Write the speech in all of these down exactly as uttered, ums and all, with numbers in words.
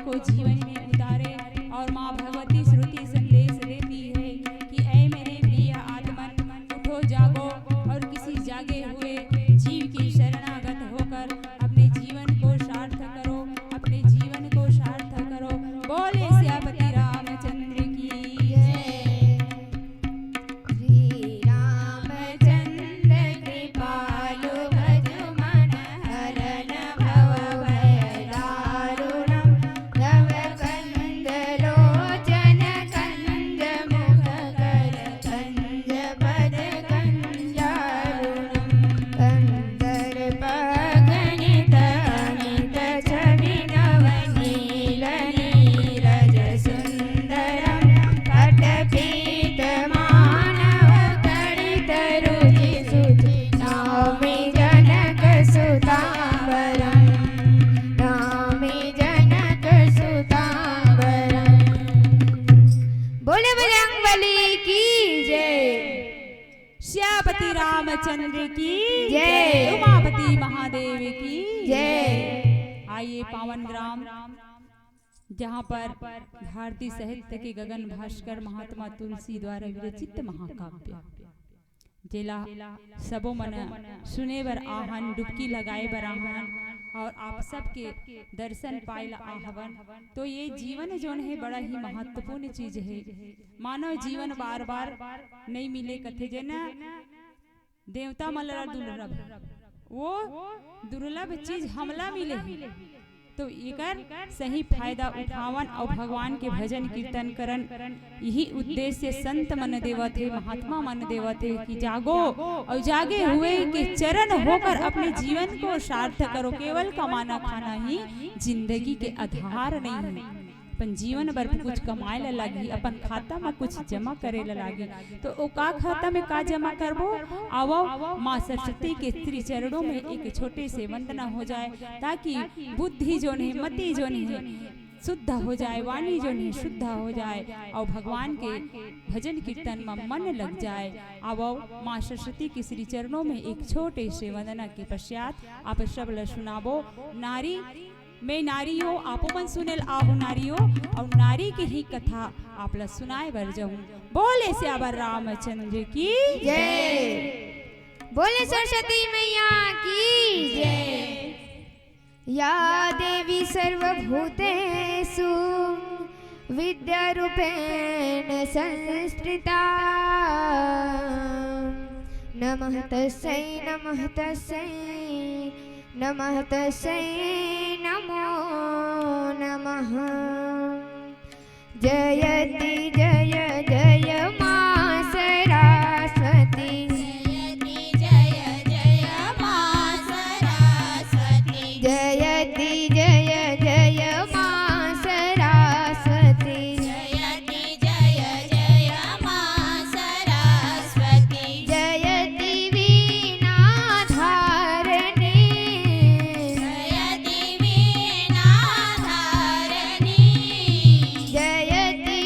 को जीवन में उतारे। और माँ भगवती श्रुति संदेश देती है कि ऐ मेरे प्रिय आत्मन, उठो, जागो और किसी जागे हुए जीव की शरणागत होकर अपने जीवन को सार्थक करो, अपने जीवन को सार्थक करो। बोले सियापति रामचंद्र की जय। श्री रामचंद्र कृपालु भज मन हरण भव भय दारुणम। नव कंद लोचन कंद मुख कर कंद पद कंदारुणम। कंदर पगणित अमित छवि नव नील नीरज सुंदरम। पट पीत मानव कणित रुचि सुचि नामि जनक सुतांबरम। नामि जनक सुतांबरम। बोले बजरंग बली की जय। सियापति रामचंद्र की जय। उमापति महादेव की जय। आइए पावन ग्राम, जहाँ पर भारतीय साहित्य के गगन भास्कर महात्मा तुलसी द्वारा विरचित महाकाव्य, जेला सबो मन सुने बर आहन, डुबकी लगाए बर आहन और आप सबके दर्शन पाए ला आहवन। तो ये जीवन जोन है, बड़ा ही महत्वपूर्ण चीज है। मानव जीवन बार बार नहीं मिले, कथे जे ना, देवता मन ला दुर्लभ, वो दुर्लभ चीज हमला मिले हे। तो एकर सही फायदा उठावन और भगवान के भजन कीर्तन करन, यही उद्देश्य संत मन देवत हे, महात्मा मन देवत हे कि जागो और जागे हुए के चरण होकर अपने जीवन को सार्थक करो। केवल कमाना खाना ही जिंदगी के आधार नहीं है। अपन जीवन बर कुछ कमाए ला लागी, अपन खाता में कुछ जमा करे ला लागी, तो ओ का खाता में का जमा करबो? आवो, माँ सरस्वती के श्री चरणों में एक छोटे से वंदना हो जाए, ताकि बुद्धि जोन है, मति जोन है, शुद्ध हो जाए, वाणी जोन है, शुद्ध हो जाए और भगवान के भजन कीर्तन में मन लग जाए। आवो, माँ सरस्वती के श्री चरणों में एक छोटे से वंदना के पश्चात आप सब ला सुनाबो। नारी, मैं नारी हूँ, आपो मन सुने ल आहो नारी हो, और नारी के ही कथा आप ला सुनाए बर जाऊं। बोले सियावर रामचंद्र की जय। बोले सरस्वती मैया की जय। या देवी सर्वभूतेषु विद्यारूपेण संस्थिता। नमः तस्यै, नमः तस्यै, नमः तस्यै, नमो नमः। जयति जय जय माँ सरस्वती। जयति जय जय माँ सरस्वती। जयति जय जय माँ सरस्वती। जयति जय जय माँ सरस्वती। जयति वीणा धारणी। जयति वीणा धारणी। जयति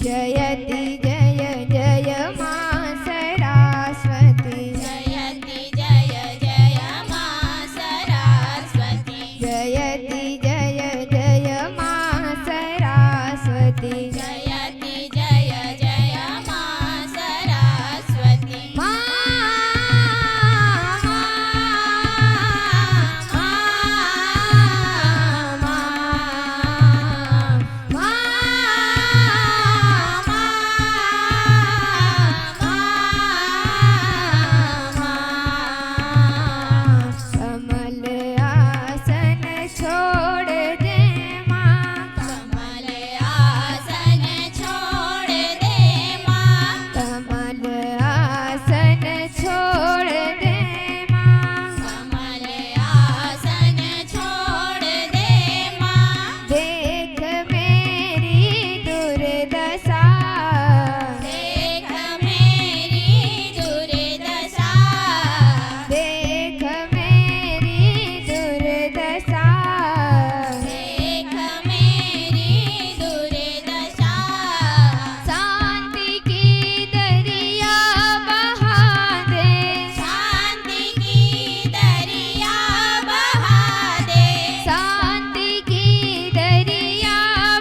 जयति जय जय माँ सरस्वती। जयति जय जय माँ सरस्वती। जयति जय जय माँ सरस्वती। जयति जय जय माँ सरस्वती। माँ, माँ, माँ, माँ। कमल आसन छोड़ दे माँ। कमल आसन छोड़ दे माँ। कमल आसन छोड़ दे माँ। कमल आसन छोड़ दे माँ। देख मेरी दुर्दशा। देख मेरी दुर्दशा। देख मेरी दुर्दशा। देख मेरी दुर्दशा। शांति की दरिया बहा दे। शांति की दरिया बहा दे। शांति की दरिया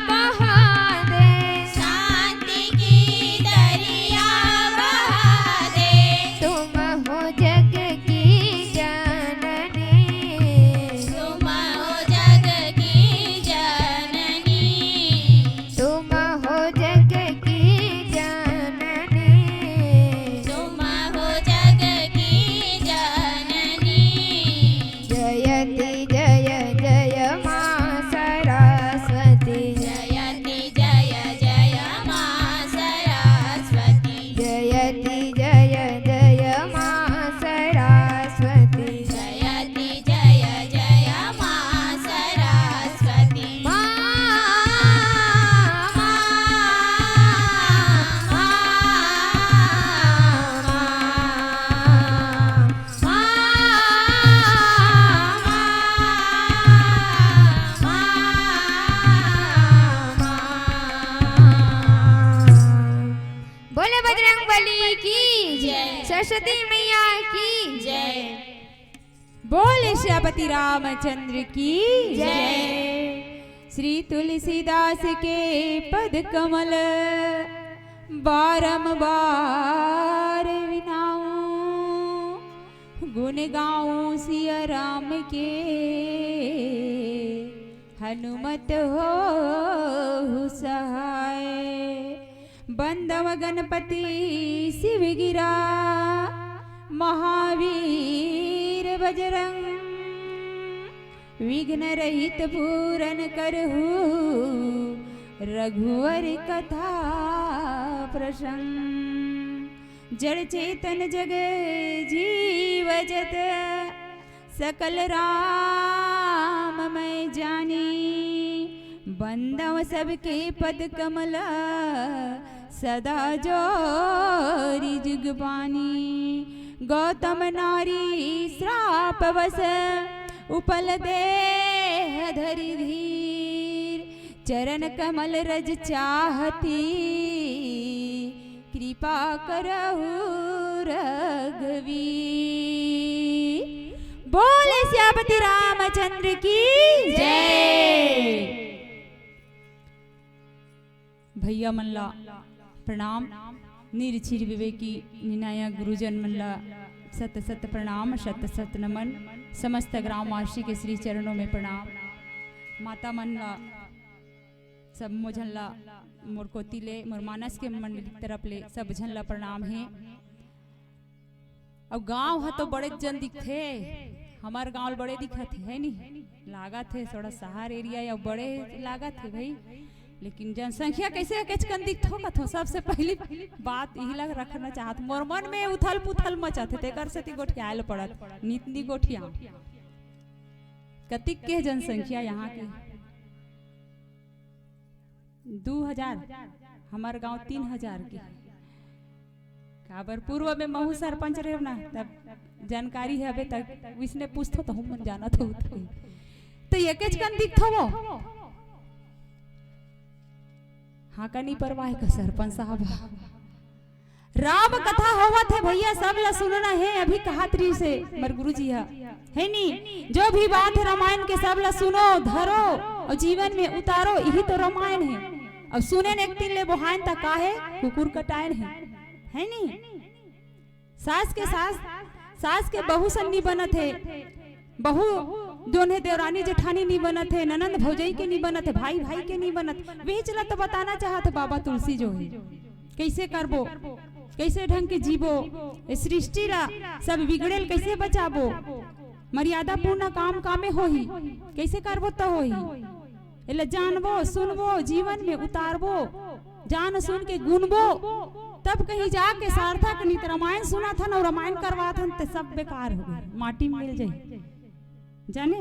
बहा दे। शांति की दरिया बहा दे। तुम हो जग की जननी। तुम हो जग की जननी। तुम हो जग की जननी। तुम हो जग की जननी। जयति जय जय माँ सरस्वती। जयति जय जय माँ सरस्वती। जयति जय जय माँ सरस्वती। जयति जय जय माँ सरस्वती। माँ, माँ, माँ, माँ, माँ। बोले बजरंग बली की जय। सरस्वती मैया की जय। बोले सियापति रामचंद्र की जय। जय। श्री तुलसीदास के पद कमल बारंबार विनाऊं, गुण गाऊं सिया राम के, हनुमत होहु सहाय। बंदव गणपति शिव गिरा, महावीर बजरंग, विघ्न रहित पूरन करहु रघुवर कथा प्रसंग। जड़ चेतन जग जीव जत, सकल राम मैं जानी। बंदव सबके पद कमल, सदा जोरी जुग पानी। गौतम नारी श्राप वस, उपल देह धरि धीर। चरण कमल रज चाहती, कृपा करहु रघुवीर। बोले सियापति रामचंद्र की जय। भैया मन ला प्रणाम, निरछिर विवेकी निनाया गुरुजन मन ला सत सत प्रणाम, सत सत नमन, समस्त ग्रामवासी के श्री चरणों में प्रणाम। माता मन ला, सब मोझन ला, मोर कोति ले, मोर मानस के मंडली तरफ ले सब झन ला प्रणाम हे। अउ गांव ह तो बड़े जन दिखथे, हमर गांव ल बड़े दिखत हे, है नी? लागत हे थोड़ा शहर एरिया या बड़े लागत हे भाई, लेकिन जनसंख्या कैसे एकेचकन दिखथो कथो। सबसे पहली बात इही ला रखना चाहत, मोर मन में उथल पुथल मचत हे, तेकर सेती गोठियाए ल पड़त, नित नी गोठिया। कतिक के जनसंख्या यहाँ के? दू हजार, हमर गांव तीन हजार के। काबर पूर्व में महू सरपंच रेव ना, तब जानकारी हे। अबे तक विसने पूछथो तो हम मन जानत हो। तो एकेचकन दिखथो वो। हाँ का नहीं परवाह का सरपंच साहब? राम कथा होवत हे भैया, सब ला सुनना हे। अभी कहात रहिस हे मोर गुरुजी ह, हे नी? जो भी बात हे रामायण के, सब ला सुनो, धरो अउ जीवन में उतारो, इही तो रामायण हे। अब सुनेन एक दिन ले बोहायन त का हे, कुकुर कटायन हे, हे नी? सास के सास, सास के बहू सन नी बनत हे, बहू जोन हे देवरानी जेठानी नी बनत हे, ननंद भौजई के नी बनत हे, भाई भाई के नी बनत। वेच ला तो बताना चाहत हे बाबा तुलसी जो हे, कइसे करबो, कइसे ढंग के जीबो, ए सृष्टि ला सब बिगड़ेल कइसे बचाबो, मर्यादा पूर्ण काम कामे होही, कइसे करबो त होही। एला जानबो, सुनबो, जीवन में उतारबो, जान सुन के गुनबो, तब कहीं जाके सार्थक। नित रामायण सुनाथन अउ रामायण करवाथन, ते सब बेकार हो गे, माटी में मिल जाही, जाने।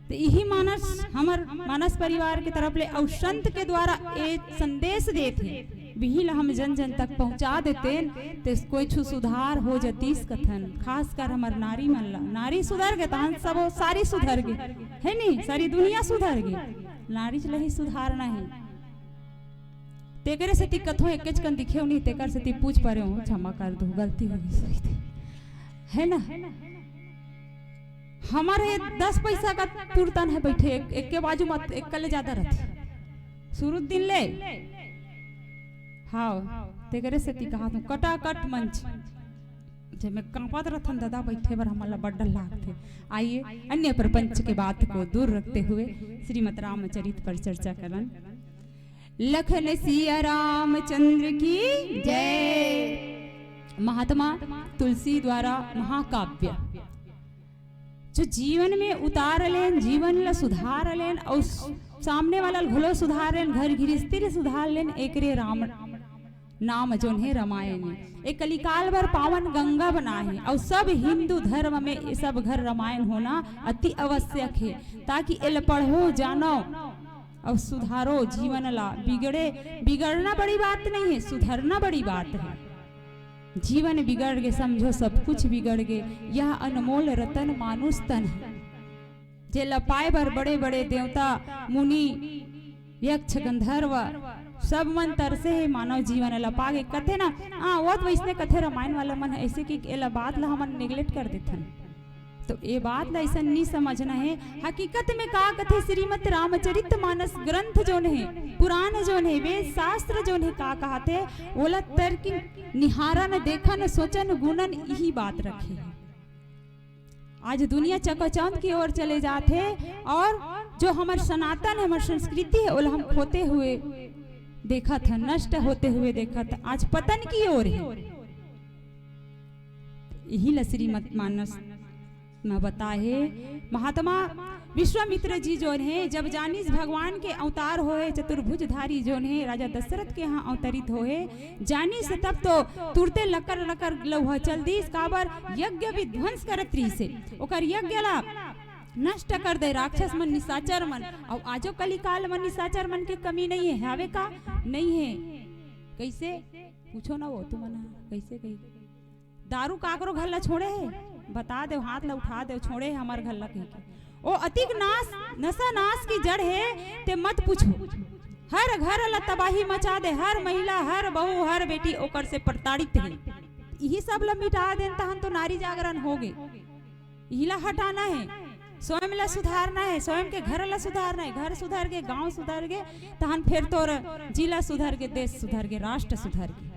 तो इही मानस हमर मानस परिवार के तरफ ले अउ संत के द्वारा ए संदेश देत हे, बिही ला हम जन जन तक पहुंचा देतेन, ते कोई छु सुधार हो जतीस कथन। खासकर हमर नारी मन ला, नारी सुधर गे तहन सब सारी सुधर गे, हे नी? सारी दुनिया सुधर गे, नारी च ला ही सुधारना हे। तेकरे सेती कथों एकेच कन दिखेव नहीं, तेकर सेती पूछ परेव, क्षमा कर दो, गलती हो गई, सही थी, है ना? हमर हे दस पैसा का तुरतन है बैठे, एक, एक के बाजू मत, एक ले ज्यादा रहते शुरू दिन ले। हाँ, तेकरे सेती कहा तू कटाकट मंच, जेमे कांपत रथन दादा बैठे बर हमन ला बड़ डर लागथे। आइए, अन्य प्रपंच के बात को दूर रखते हुए श्रीमद् रामचरित पर चर्चा करन। लखन सिया रामचंद्र की जय। महात्मा तुलसी द्वारा महाकाव्य जो जीवन में उतार लेन, जीवन ला सुधार लेन अउ सामने वाला ला घलो सुधार लेन, घर गृहस्थी ला सुधार लेन, एकरे राम नाम जोन हे रामायण। ए कलिकाल बर पावन गंगा बनाए हे अउ सब हिंदू धर्म में ए सब घर रामायण होना अति आवश्यक हे, ताकि एला पढ़ो, जानो अउ सुधारो जीवन ला। बिगड़े, बिगड़ना बड़ी बात नहीं है, सुधरना बड़ी बात है। जीवन बिगड़ गे, समझो सब कुछ बिगड़ गे। यह अनमोल रतन मानुष तन है, जेला पाए बर बड़े-बड़े देवता, मुनि, यक्ष, गंधर्व सब मन तरसे हे मानव जीवन ला पागे। कथे ना, हाँ, वो तो वैसने कथे रामायण वाला मन, ऐसे कि एला बात ला हमन neglect कर देथन। तो ए बात ला ऐसा नी समझना हे। हकीकत में का कथे श्रीमद् रामचरित मानस ग्रंथ जोन हे, पुराण जोन हे, वेद शास्त्र जोन हे, का कहत हे, ओला तर्क निहारन, देखन, सोचन, गुणन, इही बात रखे हे। आज दुनिया चकाचौंध की ओर चले जात हे अउ जो हमर सनातन हे, हमर संस्कृति हे, ओला हम खोते हुए देखत हन, नष्ट होते हुए देखत हन, आज पतन की ओर हे। इही ला श्रीमद् मानस म बताए हे महात्मा विश्वामित्र जी जोन हे, जब जानिस भगवान के अवतार होए, चतुर्भुजधारी जोन हे, राजा दशरथ के यहाँ अवतरित होए, जानिस तब तो तुरते लकर लकर लउहा चल दिस, काबर यज्ञ विध्वंस करत रहिस हे, ओकर यज्ञ ला नष्ट कर दे राक्षस मन, निशाचर मन। अउ आजो कलिकाल मन निशाचर मन के कमी नहीं है, हावे का? नहीं है। कैसे? पूछो ना वो तुमन ह, कैसे कही? दारू काकरो घर ला छोड़े हे? बता दे, हाथ ला उठा दे, छोड़े हे हमर घर ला कहिके। ओ अतिक नाश, नशा नाश की जड़ हे, ते मत पूछो। हर घर ला तबाही मचा दे, हर महिला, हर बहू, हर बेटी ओकर से प्रताड़ित हे। इही सब ला मिटा देन, तहन तो नारी जागरण हो गे। इही ला हटाना हे, स्वयं ला सुधारना हे, स्वयं के घर ला सुधारना हे। घर सुधर गे, गांव सुधर गे, तहन फेर तोर जिला सुधर गे, देश सुधर गे, राष्ट्र सुधर गे।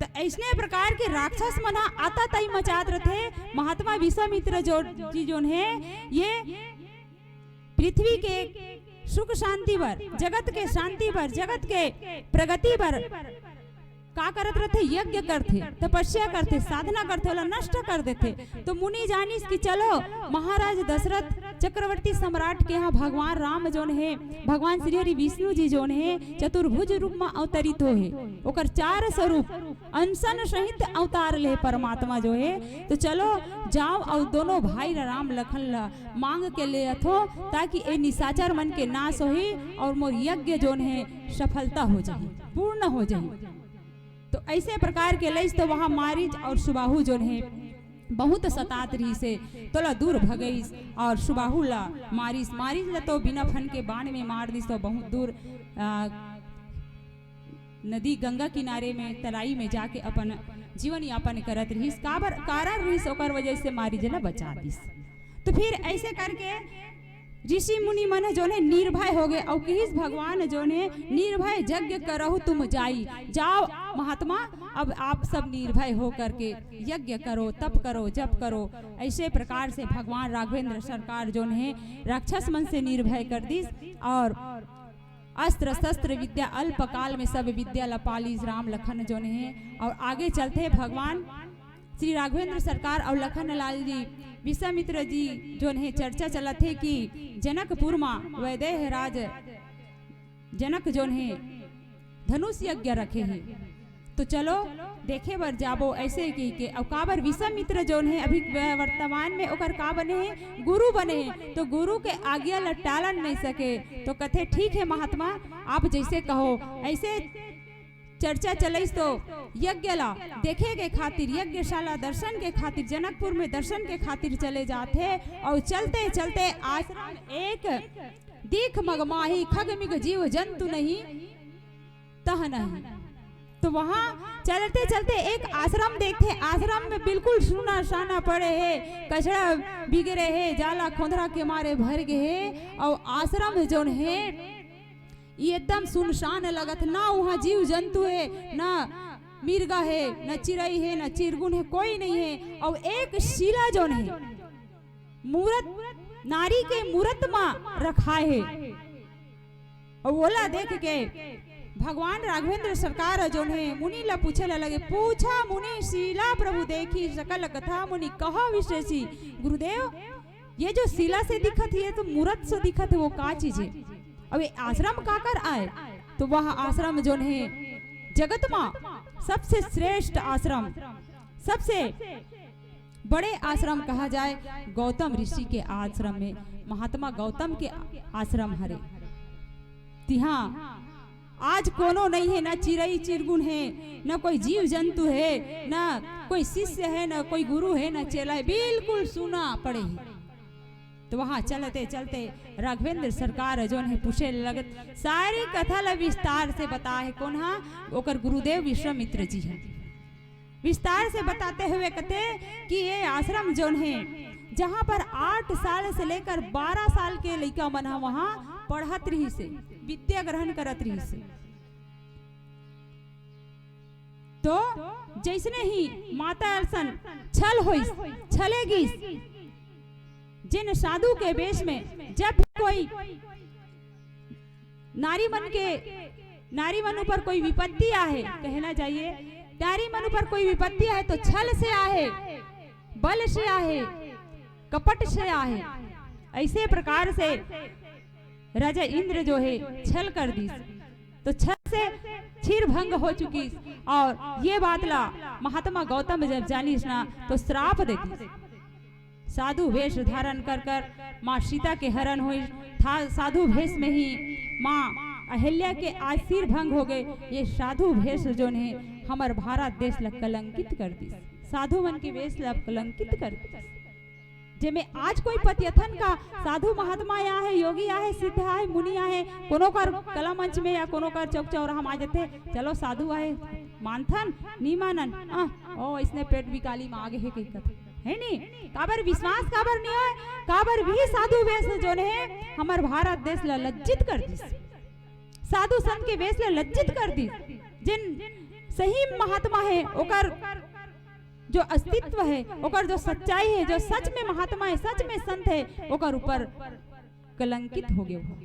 त ऐसने प्रकार के राक्षस मन ह आताताई मचात रथे। महात्मा विश्वामित्र जो, जी जोन हे, ये पृथ्वी के सुख शांति बर, जगत के शांति बर, जगत के प्रगति बर का करत रथे? यज्ञ करथे, तपस्या करथे, साधना करथे, ओला नष्ट कर देथे। तो मुनि जानिस कि चलो, महाराज दशरथ चक्रवर्ती सम्राट के यहाँ भगवान राम जोन हे, भगवान श्री हरि विष्णु जी जोन हे, चतुर्भुज रूप म अवतरित होहे, ओकर चार स्वरूप अनशन सहित अवतार ले परमात्मा जो हे। तो चलो जाओ अउ दोनों भाई ला, राम लखन ला मांग के ले अथो, ताकि ए निशाचर मन के नाश होही अउ मोर यज्ञ जोन हे सफलता हो जाही, पूर्ण हो जाही। तो ऐसे प्रकार के लइस तो वहाँ मारिच अउ सुबाहु जोन हे बहुत सतात रहिस हे, तोला दूर भगइस अउ सुबाहु ला मारिस। मारिस ला तो बिना फन के बाण में मार दिस, तो बहुत दूर आ, नदी गंगा किनारे में, तराई में जाके अपन जीवन यापन करत रहिस। काबर कारण रहिस, ओकर वजह से मारी जना बचा दिस। तो फिर ऐसे करके ऋषि मुनि मन जोन हे निर्भय हो गए और किहिस भगवान जोन हे, "निर्भय यज्ञ करहु तुम जाई।" जाओ महात्मा, अब आप सब निर्भय हो करके यज्ञ करो, तप करो, जप करो। ऐसे प्रकार से भगवान राघवेंद्र सरकार जोन हे राक्षस मन से निर्भय कर दिस और अस्त्र शस्त्र विद्या अल्पकाल में सब विद्या ला पालिस राम लखन जोन हे। और आगे चलते भगवान श्री राघवेंद्र सरकार और लखन लाल जी, विश्वामित्र जी जोन हे चर्चा चलत हे कि जनकपुर मा वैदेह राज जनक जोन हे धनुष यज्ञ रखे हे। तो चलो देखे बर जाबो ऐसे कहिके। अउ काबर विश्वामित्र जोन हे अभी वर्तमान में ओकर का बने हे, गुरु बने हे, तो गुरु के आज्ञा ल टालन नहीं सके। तो कथे, "ठीक है महात्मा, आप जैसे कहो।" ऐसे चर्चा चलइस तो यज्ञ ला देखे के खातिर, यज्ञशाला दर्शन के खातिर, जनकपुर में दर्शन के खातिर चले जाथे। और चलते चलते आश्रम एक दीख मगमाही, खगमिग जीव जंतु नहीं तह नहीं। तो वहाँ चलते चलते एक आश्रम देखथे, आश्रम में बिल्कुल सूना साना पड़े हे, कचरा बिगड़े हे, जाला खोंधरा के मारे भर गए हे। और आश्रम जोन हे, ये एकदम सुनसान लगत, ना वहाँ जीव जंतु हे, ना मिर्गा हे, ना चिरई हे, ना चिरगुन हे, कोई नहीं हे। और एक शिला जोन हे, मूरत, नारी के मूरत मा रखाए हे। और ओला देख के भगवान राघवेंद्र सरकार जोन हे मुनि ला पूछे ला लगे, "पूछा मुनि शिला प्रभु देखी, सकल कथा मुनि कहा विशेषी।" गुरुदेव, ये जो शिला से दिखत हे, ये तो मूरत से दिखत हे, वो का चीज हे? अब ये आश्रम काकर आय? तो वह आश्रम जोन हे जगत मा सबसे श्रेष्ठ आश्रम, सबसे बड़े आश्रम कहा जाए, गौतम ऋषि के आश्रम में, महात्मा गौतम के आश्रम हरे। तिहाँ आज कोनो नहीं हे, ना चिरई चिरगुन हे, ना कोई जीव जंतु हे, ना कोई शिष्य हे, ना कोई गुरु हे, ना चेला हे, बिल्कुल सूना पड़े हे। तो वहाँ चलते चलते राघवेंद्र सरकार जोन हे पूछे लगत, सारी कथा ला विस्तार से बताए हे। कोन हा? ओकर गुरुदेव विश्वामित्र जी हे। विस्तार से बताते हुए कथे कि ये आश्रम जोन हे, जहाँ पर आठ साल से लेकर बारह साल के लइका मन ह वहाँ पढ़त रहिस हे, विद्या ग्रहण करत रहिस हे। तो जैसने ही माता असन छल होइस, छले गिस, जिन साधु के वेश में जब भी कोई नारी मन के, नारी मन ऊपर कोई विपत्ति आहे, कहना चाहिए, नारी मन ऊपर कोई विपत्ति आहे तो छल से आहे, बल से आहे, कपट से आहे। ऐसे प्रकार से राजा इंद्र जो हे छल कर दिस, तो छल से क्षीर भंग हो चुकिस। और ये बात ला महात्मा गौतम जब जानिस ना, तो श्राप दे दिस। साधु वेश धारण कर कर माँ सीता के हरण होइस। था साधु वेश में ही माँ अहिल्या के आज क्षीर भंग हो गए। ये साधु वेश जोन हे हमर भारत देश ला कलंकित कर दिस, साधु मन के वेश ला कलंकित कर दिस। जेमे आज कोई पतियथन का साधु महात्मा आए हे, योगी आए हे, सिद्ध आए हे, मुनि आए हे, कोनो कर कला मंच में या कोनो कर चौक चौराहा में आ जाथे, "चलो साधु आए, मानथन, नी मानन, आ, ओ, इसने पेट बिकाली में आगे हे," कही कथे, हे नी? काबर विश्वास काबर नी होय? काबर भी साधु वेश जोन हे हमर भारत देश ला लज्जित कर दिस, साधु संत के वेश ला लज्जित कर दिस। जिन सही महात्मा हे, ओकर जो अस्तित्व हे, ओकर जो सच्चाई हे, जो सच में महात्मा हे, सच में संत हे, ओकर ऊपर कलंकित हो गए हो।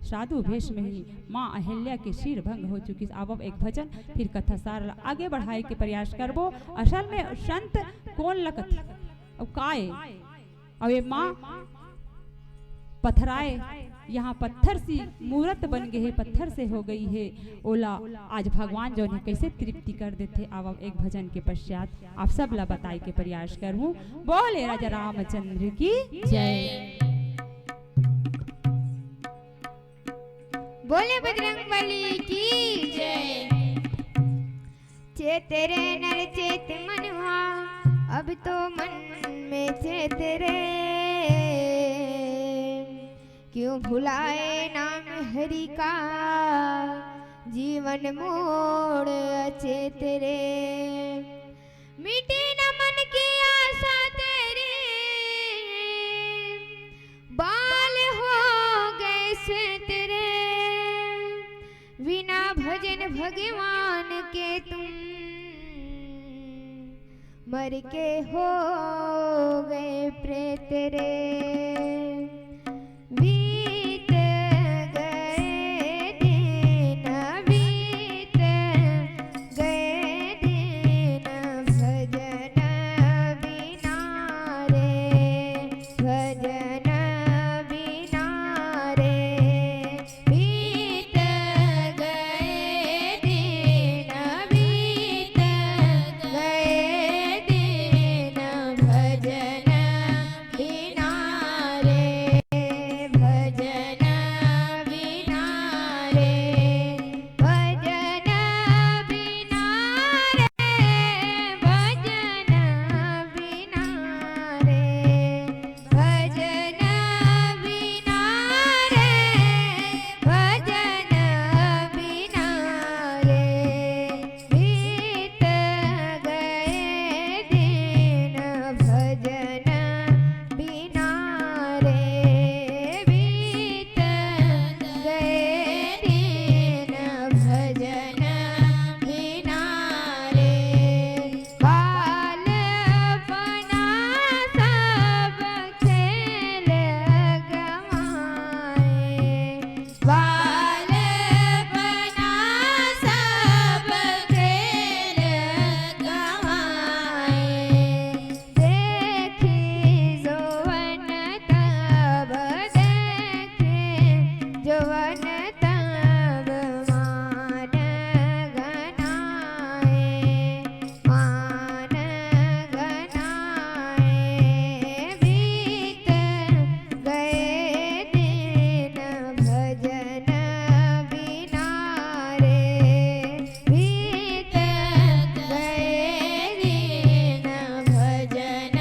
साधु वेश में ही माँ अहिल्या के क्षीर भंग हो चुकिस। आवव एक भजन, फिर कथा सार ला आगे बढ़ाए के प्रयास करबो। असल में संत कोन लगत अउ काय? अउ ये माँ पथराए, यहाँ पत्थर सी मूरत बन गए हे, पत्थर से हो गई हे। ओला आज भगवान जोन हे कैसे तृप्ति कर देथे, आवव एक भजन के पश्चात आप सब ला बताए के प्रयास करहूँ। बोले राजा रामचंद्र की जय। बोले बजरंग बली की जय। चेत रे नर चेत मनवा, अब तो मन में चेत रे। क्यों भुलाए नाम हरि का जीवन मोड़ अचेत रे। मिटे न मन की आशा तेरी, बाल हो गए श्वेत रे। बिना भजन भगवान के तुम मर के हो गए प्रेत रे। बीत गए दिन, बीत गए दिन भजन बिना रे, भजन बिना रे। बीत गए दिन, बीत गए दिन भजन बिना रे, भजन बिना रे, भजन बिना रे, भजन बिना रे, भजन बिना रे, भजन बिना रे। बीत गए दिन भजन बिना रे, बीत गए दिन भजन बिना रे। बालपना सब खेल गवाए, बालपना सब खेल गवाए। देखी जोवन तब, देखी जोवन तब मान गनाए, मान गनाए। बीत गए दिन भजन बिना रे, बीत गए दिन भजन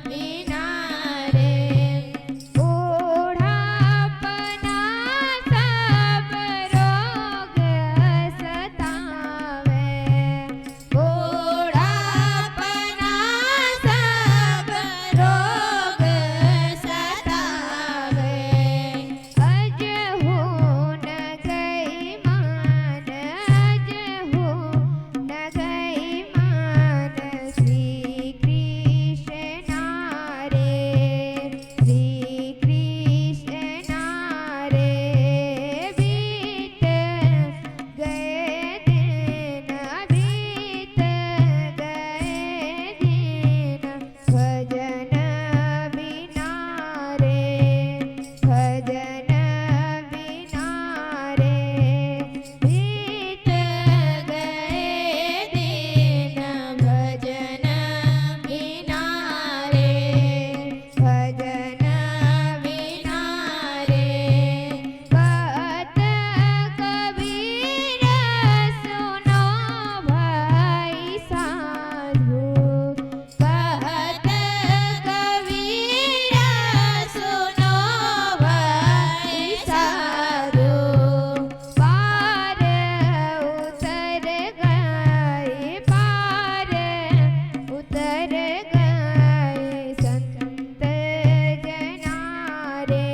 बिना रे। बूढ़ापना सब रोग सतावे, बूढ़ापना सब रोग सतावे। अजहू न गई मान, अजहू न गई मान श्री कृष्ण रे, श्री कृष्ण रे। बीत गए दिन, बीत गए दिन भजन बिना रे, भजन बिना रे। बीत गए दिन भजन बिना रे, भजन बिना रे। कहत कबीर सुनो भाई साधु, कहत कबीर सुनो भाई साधु। पार उतर गए, पार उतर गए संत जना रे,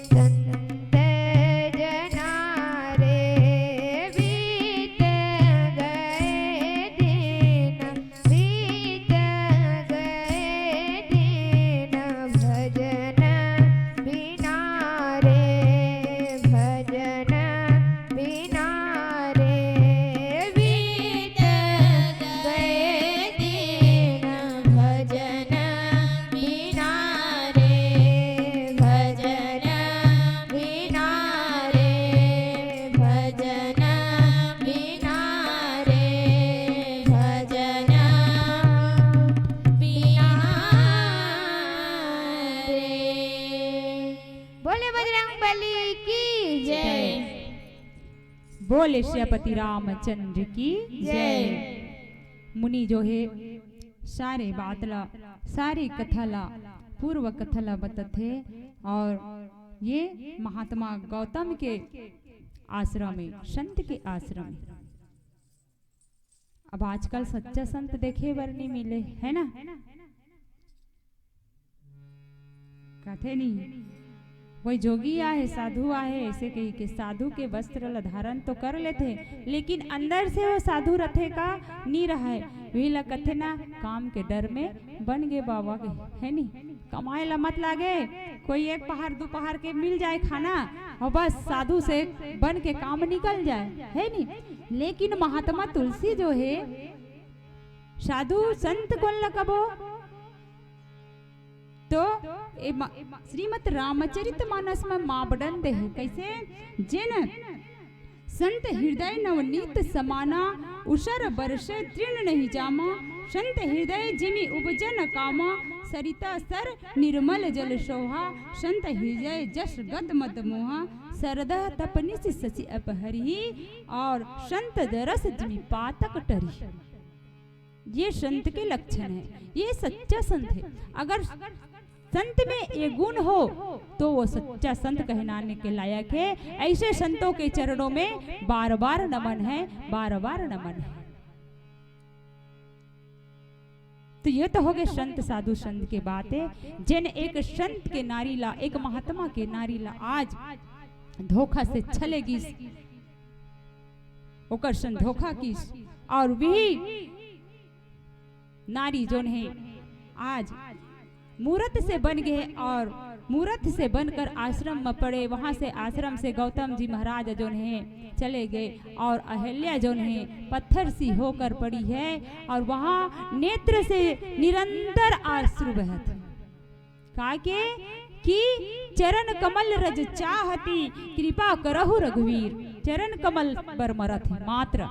संत जना रे। बीत गए दिन, बीत गए दिन भजन बिना रे, भजन बिना रे। बीत गए दिन भजन बिना रे, भजन बिना रे, भजन बिना रे, भजन बिना रे। बोले बजरंग बली की जय। बोले सियापति रामचंद्र की जय। मुनि जो है सारे बात ला, सारी कथा ला, पूर्व कथा ला बतथे और ये महात्मा गौतम के आश्रम में, संत के आश्रम में। अब आजकल सच्चा संत देखे बर नहीं मिले, है ना? कथे नहीं, कोई जोगी आहे, साधु आहे, ऐसे कही के साधु के वस्त्र ल धारण तो कर लेथे, लेकिन अंदर से वो साधु रथे का नहीं रहे। वही ला कथे ना, काम के डर में बन गे बाबा के, है नी? कमाए ला मत लागे, कोई एक पहाड़ दो पहाड़ के मिल जाए खाना और बस साधु से बन के काम निकल जाए, है नी? लेकिन महात्मा तुलसी जो है, साधु संत कोन ला कबो, तो ए मा-, श्रीमद् रामचरित मानस में मापदंड है, कैसे? जेन संत हृदय नवनीत समाना, उसर बरसे तृण नहीं जामा। संत हृदय जिमि उपजन कामा, सरिता सर निर्मल जल सोहा। संत हृदय जस गद मद मोहा, सरदह तप निसि ससि अपहरी। और संत दरस जिमि पातक टरी। ये संत के लक्षण है, ये सच्चा संत है। अगर संत में ये गुण हो तो वो सच्चा संत कहलाने के लायक है। ऐसे संतों के चरणों में बार बार नमन है, बार बार नमन है। तो ये तो हो गए संत साधु संत के बात है। जेन एक संत के नारी ला, एक महात्मा के नारी ला आज धोखा से छले गिस, ओकर संग धोखा किस, और वही नारी जोन है आज मूरत से बन गए और मूरत से बनकर आश्रम में पड़े। वहां से, आश्रम से गौतम जी महाराज जोन है चले गए और अहल्या जोन है पत्थर सी होकर पड़ी है और वहां नेत्र से निरंतर आंसू बहत है। काके कि चरण कमल रज चाहती कृपा करहु रघुवीर। चरण कमल बर मरत है मात्र।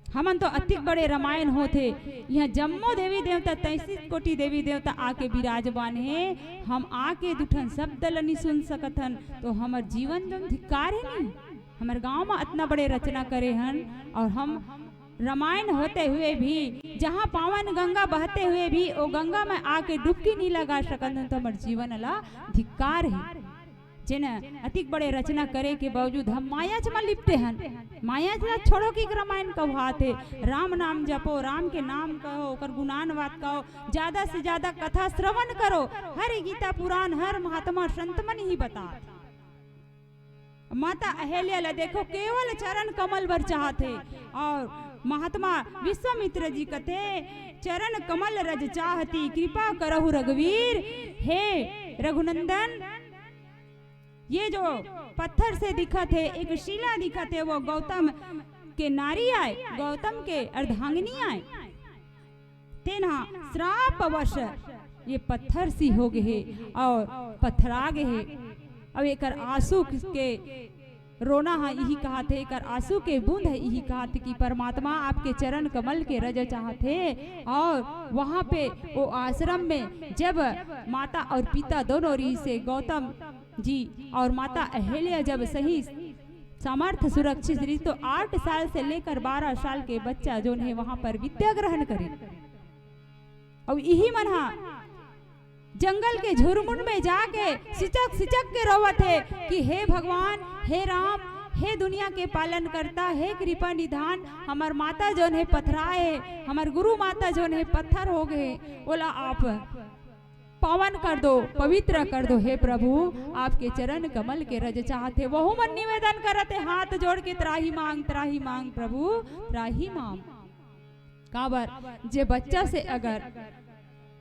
हमन तो अतिक बड़े रामायण होथे, यहाँ जम्मो देवी देवता, तैंतीस कोटि देवी देवता आके विराजमान हे। हम आके दुठन शब्द ल नि सुन सकत हन, तो हमर जीवन जौन धिक्कार हे नी। हमर गांव म अतना बड़े रचना करे हन, और हम रामायण होते हुए भी, जहाँ पावन गंगा बहते हुए भी, ओ गंगा में आके डुबकी नहीं लगा सकत हन, तो हमर जीवन ला धिक्कार हे। जेन अतिक बड़े रचना करे के बावजूद हम मायाच म लिपटे हन। मायाच ला छोड़ो कि रामायण कहाथे। राम नाम जपो, राम के नाम कहो, ओकर गुणानुवाद कहो, ज्यादा से ज्यादा कथा श्रवण करो। हर गीता पुराण, हर महात्मा संत मन ही बतात। माता अहल्या ला देखो, केवल चरण कमल बर चाहथे। और महात्मा विश्वामित्र जी कथे, चरण कमल रज चाहती कृपा करहु रघुवीर। हे रघुनंदन, ये जो पत्थर से दिखत हे, एक शिला दिखत हे, वो गौतम के नारी आय, गौतम के अर्धांगिनी आय। तेन ह श्रापवश ये पत्थर सी हो गे हे और पथरा गे हे। अब एकर आंसू के रोना ह इही कहाथे, एकर आंसू के बूंद ह इही कहाथे कि परमात्मा आपके चरण कमल के रज चाहथे। और वहाँ पे वो आश्रम में जब माता और पिता दोनों रहिसे, गौतम जी और माता अहल्या जब सही सामर्थ्य सुरक्षित रही, तो आठ साल से लेकर बारह साल के बच्चा जोन हे वहाँ पर विद्या ग्रहण करे। अउ इही मन हा जंगल के झुरमुन में जाके सिचक सिचक के रोवत हे कि हे भगवान, हे राम, हे दुनिया के पालन करता, हे कृपा निधान, हमर माता जोन हे पथराए, हमर गुरु माता जोन हे पत्थर हो गए, ओला आप पावन कर दो, पवित्र कर दो। हे प्रभु, आपके चरण कमल के रज चाहत हे। वहू मन निवेदन करत हे, हाथ जोड़ के, त्राही मांग, त्राही मांग प्रभु, त्राही मांग। काबर जे बच्चा से अगर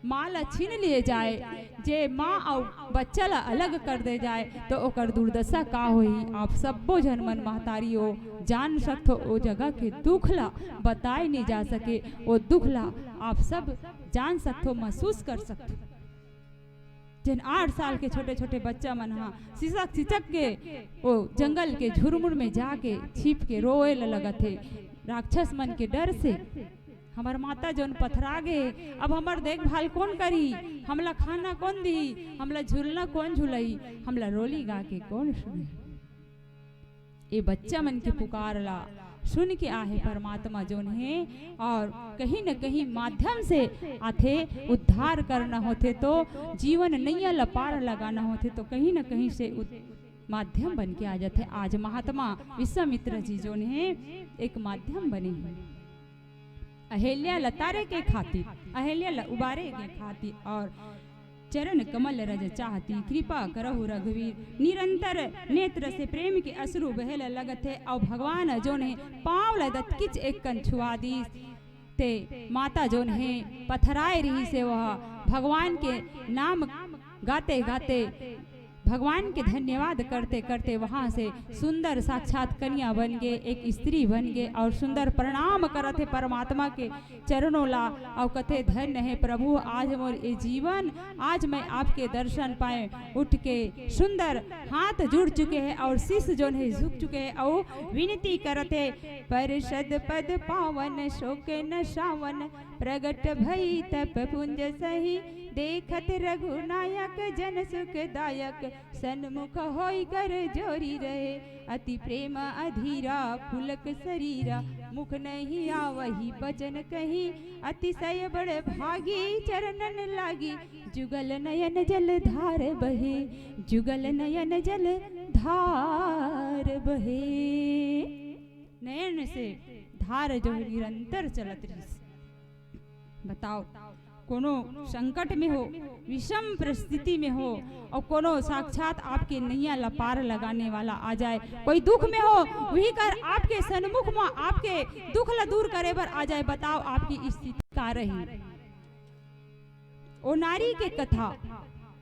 माँ ला छीन लिए जाए, जे माँ अउ बच्चा ला अलग कर दे जाए, तो ओकर दुर्दशा का होही? आप सब्बो झन मन महतारी ओ जान सकथो, ओ जगह के दुख ला बताए नहीं जा सके, ओ दुख ला आप सब जान सकथो, महसूस कर सकथो। जेन आठ साल के छोटे-छोटे बच्चा मन ह सिसक सिचक के ओ जंगल के झुरमुन में जाके छिप के रोए ल लगत हे, राक्षस मन के डर से। हमर माता जोन पथरा गे, अब हमर देखभाल कोन करही? हमला खाना कोन दिही? हमला झुलना कोन झुलही? हमला रोली गा के कोन सुनही? ए बच्चा मन के पुकार ला सुन के आहे परमात्मा जोन हे, और कहीं न कहीं माध्यम से आथे। उद्धार करना होथे तो, जीवन नैया ल पार लगाना होथे तो कहीं न कहीं से उत-, माध्यम बन के आ जाथे। आज महात्मा विश्वामित्र जी जोन हे, एक माध्यम बने हे अहिल्या ल तारे के खातिर, अहिल्या ल उबारे के खातिर, और चरण कमल रज चाहती कृपा करहु रघुवीर। निरंतर नेत्र से प्रेम के अश्रु बहे ल लगथे, और भगवान जोन हे पाँव ल दतकिच एक कन छुआ दीस। ते माता जोन हे पथराए रहिस हे, वह भगवान के नाम गाते गाते, भगवान के धन्यवाद करते करते वहाँ से सुंदर साक्षात कन्या बन गे, एक स्त्री बन गे, और सुंदर प्रणाम करत हे परमात्मा के चरणों ला, और कथे, "धन्य हे प्रभु, आज मोर ये जीवन, आज मैं आपके दर्शन पाए।" उठ के सुंदर हाथ जुड़ चुके हे और शीश जोन हे झुक चुके हे, और विनती करत हे, "परिषद पद पावन शोक न सावन, प्रगट भई तप पुंज सही, देखत रघुनायक जन सुखदायक, सन्मुख होई कर जोरी रहे, अति प्रेम अधीरा पुलक शरीरा, मुख नहीं आवही बचन कही, अतिशय बड़ भागी चरणन लागी, जुगल नयन जल धार बहे, जुगल नयन जल धार बहे।" नयन से धार जो निरंतर चलत रहिस। बताओ, कोनो संकट में हो, विषम परिस्थिति में हो, और कोनो साक्षात आपके नैया ला पार लगाने वाला आ जाए, कोई दुख में हो, वही कर आपके सन्मुख में आपके दुख ला दूर करे बर आ जाए, बताओ आपकी स्थिति का रही? ओ नारी के कथा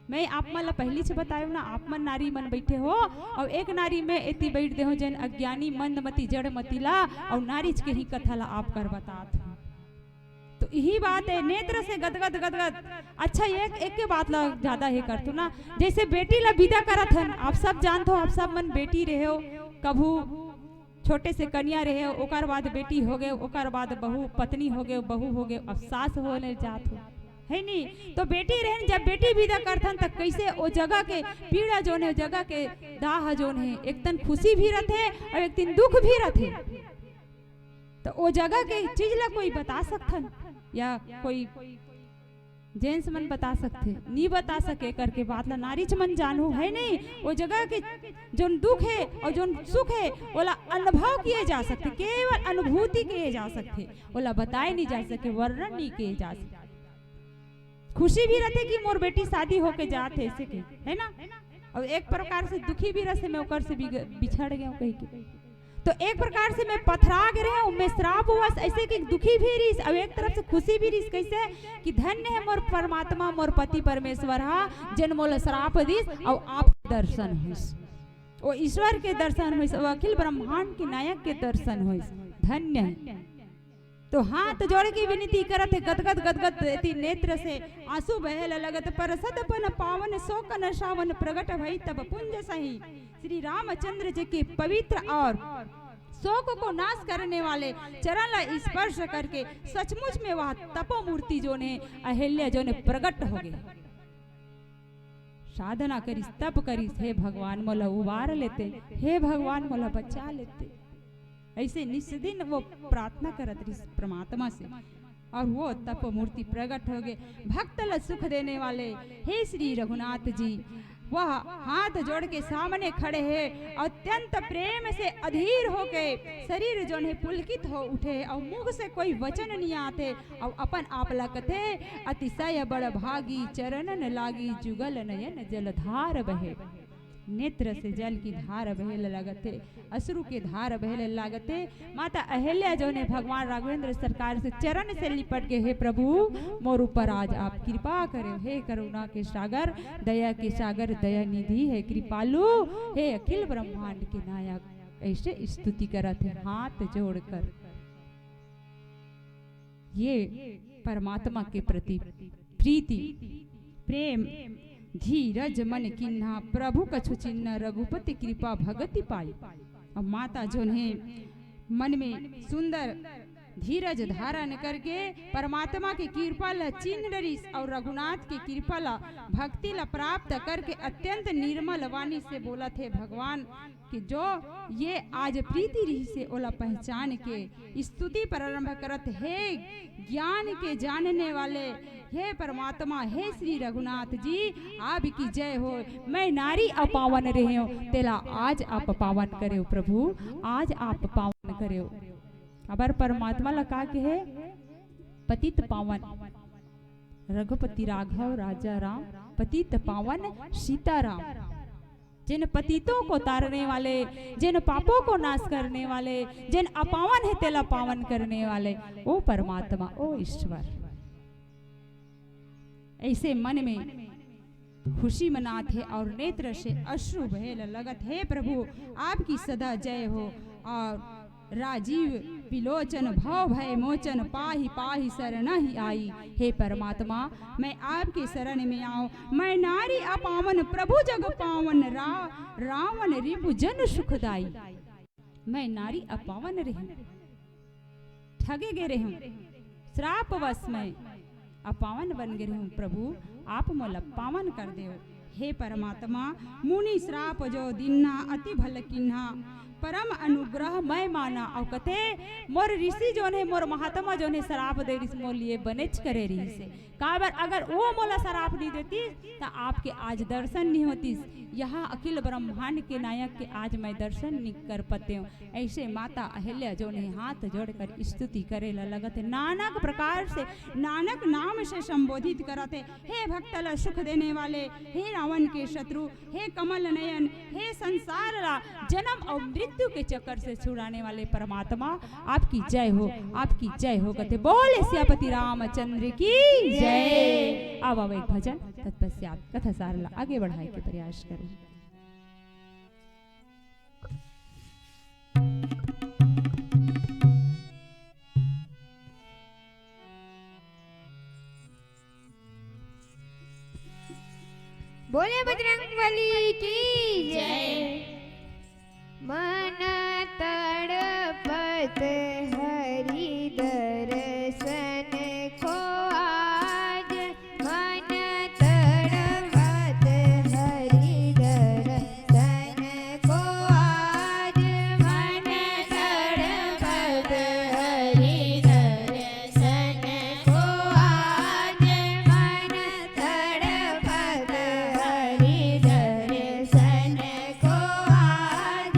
मैं आप मन ला पहिली से बतायो ना, आप मन नारी मन बैठे हो, और एक नारी मैं एती बैठ दे हो, जेन अज्ञानी मंदमती जड़मती ला, और नारीच के ही कथा ला आप कर बतात हो। तो यही बात है, नेत्र से गदगद गदगद। अच्छा, एक एक के बात ला ज्यादा हे करथो ना, जैसे बेटी ला विदा करत हन, आप सब जानत हो, आप सब मन बेटी रहे हो, कभू छोटे से कन्या रहे हो, ओकर बाद बेटी हो गए, ओकर बाद बहू पत्नी हो गए, बहू हो गए, अब सास होने जात हो, है नी? तो बेटी रहन, जब बेटी विदा करथन, त कैसे ओ जगह के पीड़ा जोन हे, ओ जगह के दाह जोन हे, एक दिन खुशी भी रहथे और एक दिन दुख भी रहथे। तो ओ जगह के चीज ला कोई बता सकथन या कोई जेंट्स मन बता सकथे? नी बता सके करके बात ला नारीच मन जानहू, है नहीं? ओ जगह के जोन दुख हे और जोन सुख हे, ओला अनुभव किए जा सकथे, केवल अनुभूति किए जा सकथे, ओला बताए नहीं जा सके, वर्णन नहीं किए जा सके। खुशी भी रहथे कि मोर बेटी शादी होके जात हे, ऐसे के, है ना? और एक प्रकार से दुखी भी रहथे, मैं ओकर से बिग-, बिछड़ गया कह के। तो एक प्रकार से मैं पथरा गे रहे हूँ, मैं श्राप हुआ, ऐसे कि दुखी भी रहीस, और एक तरफ से खुशी भी रहीस। कैसे कि धन्य है मोर परमात्मा, मोर पति परमेश्वर हा, जेन मोला श्राप दीस और आपके दर्शन होइस, वो ईश्वर के दर्शन होइस, वो अखिल ब्रह्मांड के नायक के दर्शन होइस। धन्य है। तो हाथ जोड़ के विनती करत हे, गदगद गदगद एती नेत्र से आंसू बहे ल लगत, परसद पन पावन शोक न सावन, प्रगट भई तब पुंज सही। श्री रामचंद्र जी के पवित्र और शोक को नाश करने वाले चरण ला स्पर्श करके सचमुच में वह तपो मूर्ति जोन हे अहिल्या जोन हे प्रगट हो गए। साधना करिस, तप करिस, "हे भगवान, मोला उबार लेते, हे भगवान, मोला बचा लेते।" ऐसे निस दिन वो प्रार्थना करत रहिस परमात्मा से, और वो तप मूर्ति प्रकट हो गए। भक्त ला सुख देने वाले हे श्री रघुनाथ जी, वह हाथ जोड़ के सामने खड़े हे, अत्यंत प्रेम से अधीर होके शरीर जोन हे पुलकित हो उठे हे, और मुख से कोई वचन नहीं आते, और अपन आप ला कथे, "अतिशय बड़ भागी चरणन लागी, जुगल नयन जलधार बहे।" नेत्र से जल की धार बहे ल लगत हे, अश्रु के धार बहे ल लागत हे। माता अहिल्या जोन हे भगवान राघवेंद्र सरकार से चरण से लिपट के, "हे प्रभु, मोर ऊपर आज आप कृपा करे, हे करुणा के सागर, दया के सागर, दया निधि, हे कृपालु, हे अखिल ब्रह्मांड के नायक।" ऐसे स्तुति करत हे हाथ जोड़कर। ये परमात्मा के प्रति प्रीति, प्रेम, धीरज मन किन्हा, प्रभु कछु चिन्ह, रघुपति कृपा भगति पाई। अब माता जोन हे मन में सुंदर धीरज धारण करके परमात्मा के कृपा ल चिन्ह डरिस अउ रघुनाथ के कृपा ल, भक्ति ल प्राप्त करके अत्यंत निर्मल वाणी से बोलत हे, भगवान कि जो ये आज प्रीति रिहिसे ओला पहचान के स्तुति प्रारंभ करत हे, ज्ञान के जानने वाले, हे परमात्मा, हे श्री रघुनाथ जी, आपकी जय हो। मैं नारी अपावन रहेंव, तेला आज आप पावन करेव प्रभु, आज आप पावन करेव। अबर परमात्मा ला का कहे? पतित पावन रघुपति राघव राजा राम, पतित पावन सीताराम। जिन पतितों को तारने वाले, जिन पापों को नाश करने वाले, जिन अपावन हे तेला पावन करने वाले, ओ परमात्मा, ओ ईश्वर। ऐसे मन में खुशी मनात हे अउ नेत्र से अश्रु बहे ल लगत हे। प्रभु, आपकी सदा जय हो। अउ राजीव विलोचन भव भय मोचन, पाहि पाहि शरणहि आई। हे परमात्मा, मैं आपके शरण में आंव। मैं नारी अपावन प्रभु जग पावन, रा-, रावण रिपु जन सुखदाई। मैं नारी अपावन रहेंव, ठगे गे रहेंव, श्रापवश मैं अपावन बन गे रहेंव। प्रभु, आप मोला पावन कर देव। हे परमात्मा, मुनि श्राप जो दीन्हा, अति भल कीन्हा, परम अनुग्रह मैं माना। अउ कथे, मोर ऋषि जोन हे, मोर महात्मा जोन हे, श्राप दे रिहिस, मोर लिए बनेच करे रिहिसे। काबर, अगर ओ मोला श्राप नइ देतिस, त आपके आज दर्शन नइ होतिस। यहाँ अखिल ब्रह्मांड के नायक के आज मैं दर्शन नइ कर पातेंव। ऐसे माता अहिल्या जोन हे हाथ जोड़कर स्तुति करे ला लगत हे, नानक प्रकार से, नानक नाम से संबोधित करत हे, हे भक्त ला सुख देने वाले, हे रावण के शत्रु, हे कमल नयन, हे संसार ला जन्म अउ मृत्यु के चक्कर से छुड़ाने वाले परमात्मा, आपकी जय हो, आपकी जय हो कथे। बोले सियापति रामचंद्र की जय। अब आवे एक भजन, तत्पश्चात कथा सार ला आगे बढ़ाए के प्रयास करो। बोले बजरंग बली की जय। मन तड़पत हरि दर्शन को आज, मन तड़पत हरि दर्शन को आज, मन तड़पत हरि दर्शन को आज, मन तड़पत हरि दर्शन को आज,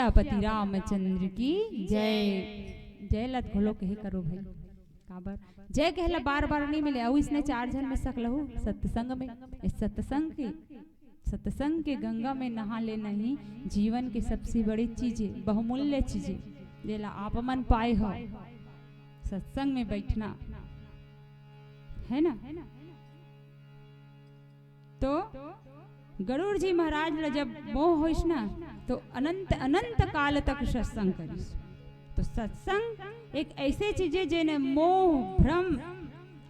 सियापति रामचंद्र की जय। जय लत घलो कहे करो भाई। काबर जय कहला बार बार नहीं मिले, अउ इसने चार झन में सकलहू सत्संग में। इस सत्संग के, सत्संग के गंगा में नहा ले नहीं, जीवन के सबसे बड़ी चीजें, बहुमूल्य चीजें, जेला आप मन पाए हो सत्संग में बैठना, है ना? तो गरुड़ जी महाराज ला जब मोह होइस ना, तो अनंत, अनंत काल तक सत्संग करिस। तो सत्संग एक ऐसे चीज हे, जेने मोह, भ्रम,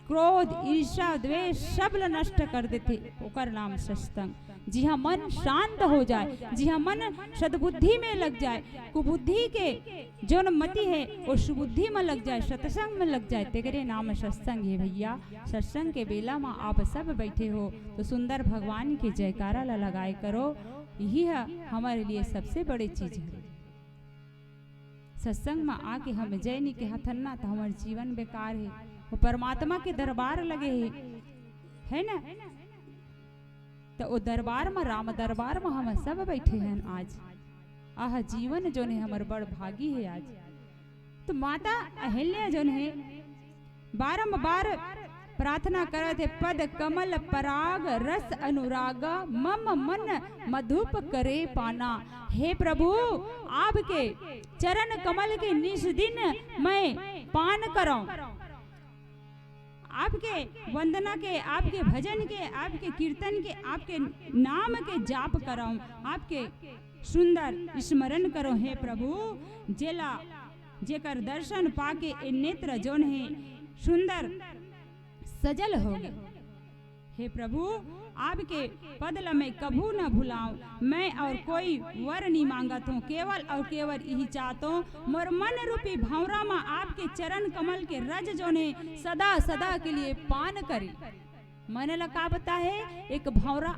क्रोध, ईर्ष्या, द्वेष सब ल नष्ट कर देथे। ओकर नाम सत्संग। जिहाँ मन शांत हो जाए, जिहाँ मन सद्बुद्धि में लग जाए, कुबुद्धि के जोन मति हे, वो सुबुद्धि में लग जाए, सत्संग में लग जाए, तेकरे नाम सत्संग हे भैया। सत्संग के बेला में आप सब बैठे हो, तो सुंदर भगवान के जयकारा ला लगाए करो। यही ह हमारे लिए सबसे बड़े चीज हे। सत्संग में आके हम जय नी कहथन ना, तो हमार जीवन बेकार हे। वो परमात्मा के दरबार लगे हे, है ना? तो वो दरबार में, राम दरबार में हम सब बैठे हैं आज। आह, जीवन जोन हे हमर बड़ भागी हे आज। तो माता अहिल्या जोन हे बारंबार प्रार्थना करत हे, "पद कमल पराग रस अनुरागा, मम मन मधुप करे पाना।" हे प्रभु, आपके चरण कमल के निस दिन मैं पान करौं, आपके वंदना के, आपके भजन के, आपके कीर्तन के, आपके नाम के जाप करौं, आपके सुंदर स्मरण करौं। हे प्रभु, जेला, जेकर दर्शन पाके ए नेत्र जोन हे सुंदर सजल हो गे। हे प्रभु, आपके पद ल मैं कभू न भुलाऊं। मैं और कोई वर नी मांगत हूँ, केवल और केवल यही चाहत हूँ, मोर मन रूपी भौंरा म आपके चरण कमल के रज जोन हे सदा सदा के लिए पान करे। मन ल का बता हे? एक भौंरा,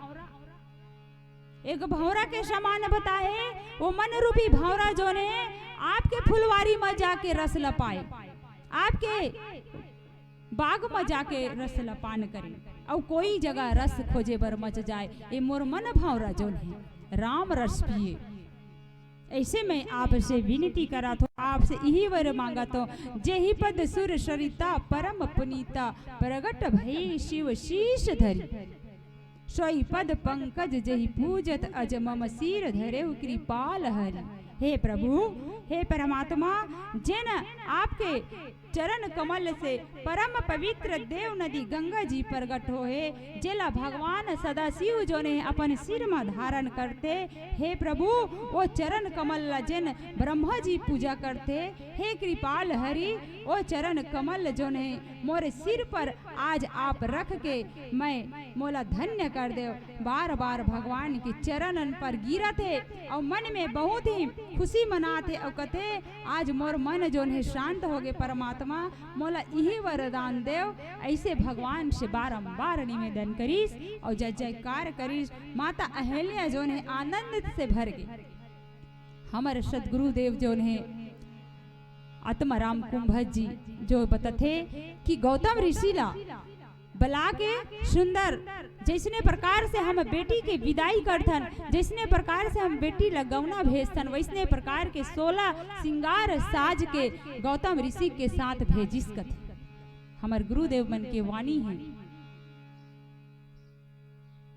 एक भौंरा के समान बता हे। वो मन रूपी भौंरा जोन हे आपके फुलवारी म जाके रस ल पाए, आपके बाग म जाके रस ल पान करे, अउ कोई जगह रस खोजे बर मच जाए। ए मोर मन भौंरा जोन हे राम रस पिए। ऐसे मैं आपसे विनती करत हूँ, आपसे यही वर मांगत हूँ, जेहि पद सुर सरिता परम पुनीता, प्रगट भई शिव शीश धरी। सोई पद पंकज जेहि पूजत अज मम सिर धरेउ कृपाल हरि। हे प्रभु, हे परमात्मा, जेन आपके चरण कमल से परम पवित्र देव नदी गंगा जी प्रगट होहे, जेला भगवान सदाशिव जोन हे अपन सिर म धारण करथे। हे प्रभु, ओ चरण कमल ला जेन ब्रह्मा जी पूजा करथे, हे कृपाल हरि, ओ चरण कमल जोन हे मोर सिर पर आज आप रख के मैं मोला धन्य कर देव। बार बार भगवान के चरणन पर गिरत हे अउ मन में बहुत ही खुशी मनात हे अउ कथे, आज मोर मन जोन हे शांत हो गे परमात्मा, मोला इही वरदान देव। ऐसे भगवान से बारंबार निवेदन करिस अउ जय जयकार करिस। माता अहिल्या जोन हे आनंद से भर गे। हमर सदगुरुदेव जोन हे आत्माराम कुंभज जी जो बतथे कि गौतम ऋषि ला बला के सुंदर जैसने प्रकार से हम बेटी के विदाई करथन, जैसने प्रकार से हम बेटी ला गौना भेजथन, वैसने प्रकार के सोलह सिंगार साज के गौतम ऋषि के साथ भेजिस कथे। हमर गुरुदेव मन के वाणी हे।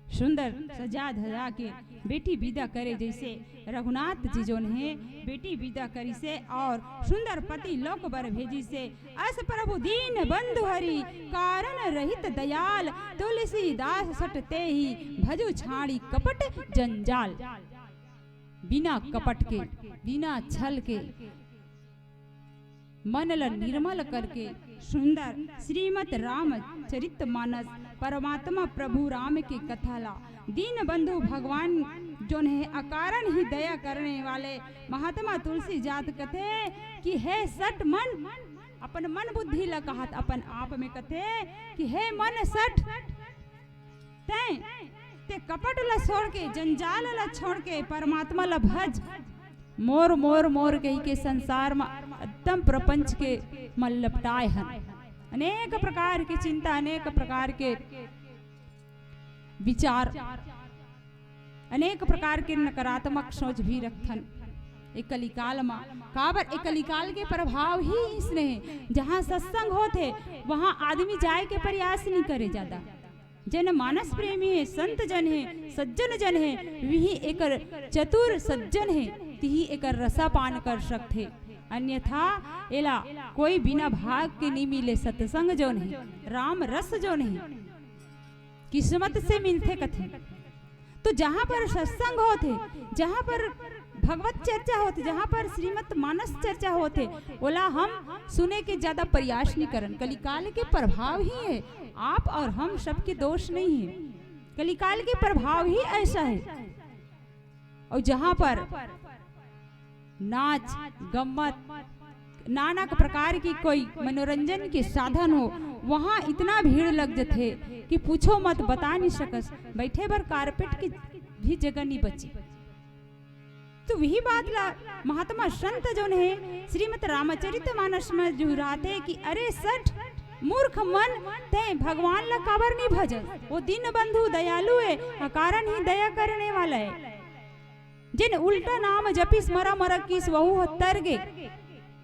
सुंदर सजा धजा के बेटी विदा करे, जैसे रघुनाथ जी जोन हे बेटी विदा करिसे और सुंदर पति लोक बर भेजिसे। अस प्रभु दीन बंधु हरि कारण रहित दयाल, तुलसीदास सठ तेहि भजु छाड़ी कपट जंजाल। बिना कपट के, बिना छल के मन ल निर्मल करके सुंदर श्रीमद रामचरित मानस परमात्मा प्रभु राम के कथा ला दीन बंधु भगवान जोन हे अकारण ही दया करने वाले महात्मा तुलसी जात कथे कि हे सठ मन, अपन मन बुद्धि ला कहत अपन आप में कथे कि हे मन सठ, तैं ते कपट ला छोड़ के, जंजाल ला छोड़ के परमात्मा ला भज। मोर मोर मोर कहि के संसार म एकदम प्रपंच के म लपटाए हन। अनेक प्रकार के चिंता, अनेक प्रकार के विचार, अनेक प्रकार के नकारात्मक सोच भी रखथन। ए कलिकाल म, काबर ए कलिकाल के प्रभाव ही इसने हे। जहाँ सत्संग होत हे, वहाँ आदमी जाए के प्रयास नहीं करे ज्यादा। जेन मानस प्रेमी हे, संत जन हे, सज्जन जन हे, विही एकर चतुर सज्जन हे, तिही एकर रसापान कर सकथे। अन्यथा एला कोई बिना भाग के नी मिले। सत्संग जोन हे, राम रस जोन हे, किस्मत से मिलथे कथे। तो जहाँ पर सत्संग होथे, जहाँ पर भगवत चर्चा होथे, जहाँ पर श्रीमत मानस चर्चा होथे, ओला हम सुने के ज्यादा प्रयास नहीं करन। कलिकाल के प्रभाव ही है, आप और हम सबके दोष नहीं है। कलिकाल के प्रभाव ही ऐसा है। और जहाँ पर नाच, गम्मत, नाना प्रकार की कोई मनोरंजन के साधन हो, वहाँ इतना भीड़ लग जथे कि पूछो मत, बता नहीं सकस। बैठे बर कारपेट की भी जगह नहीं बची। तो वही बात ला महात्मा संत जोन हे, श्रीमद रामचरित मानस में जुहुराथे कि अरे सठ मूर्ख मन, तैं भगवान ला काबर नहीं भजस? वो दीन बंधु दयालु है, अकारण ही दया करने वाला है। जेन उल्टा नाम जपिस, मरा मरा किस, वहू ह तर गे,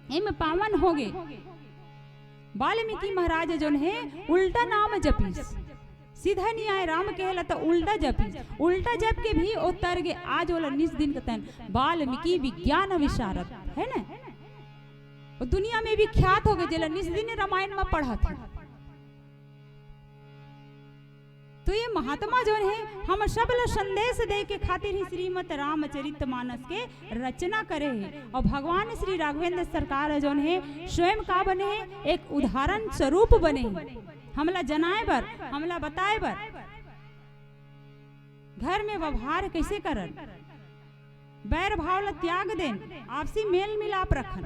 एम पावन हो गे। वाल्मीकि महाराज जोन हे, उल्टा नाम जपिस, सीधा नहीं आए राम कहेला, तो उल्टा जपिस, उल्टा जप के भी ओ तर गे। आज ओला निस दिन कथन वाल्मीकि विज्ञान विशारद, है ना? वो दुनिया में विख्यात हो गे, जेला निस दिन रामायण में पढ़त हे। तो ये महात्मा जोन हे, हम सब ला संदेश दे के खातिर ही श्रीमद रामचरित मानस के रचना करे हे। और भगवान श्री राघवेंद्र सरकार जोन हे, स्वयं का बने हे, एक उदाहरण स्वरूप बने हे, हमला जनाए बर, हमला बताए बर। घर में व्यवहार कैसे करन, बैर भाव ला त्याग देन, आपसी मेल मिलाप रखन,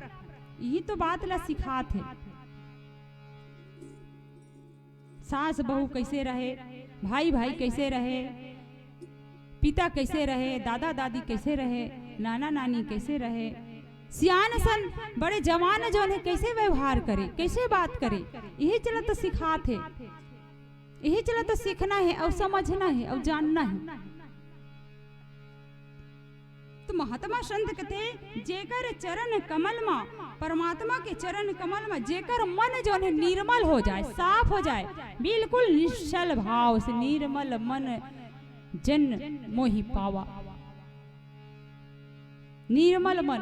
यही तो बात ला सिखात हे। सास बहू कैसे रहे, भाई भाई कैसे रहे, पिता कैसे रहे, दादा दादी कैसे रहे, नाना नानी कैसे रहे, सियान सन बड़े जवान जोन हे कैसे व्यवहार करे, कैसे बात करे, यही चला तो सिखात हे, यही चला तो सीखना हे और समझना हे और जानना हे। तो महात्मा संत कथे, जेकर चरण कमल मा, परमात्मा के चरण कमल मा जेकर मन जोन हे निर्मल हो जाए, साफ हो जाए, बिल्कुल निश्चल भाव से, निर्मल मन जन मोहि पावा। निर्मल मन,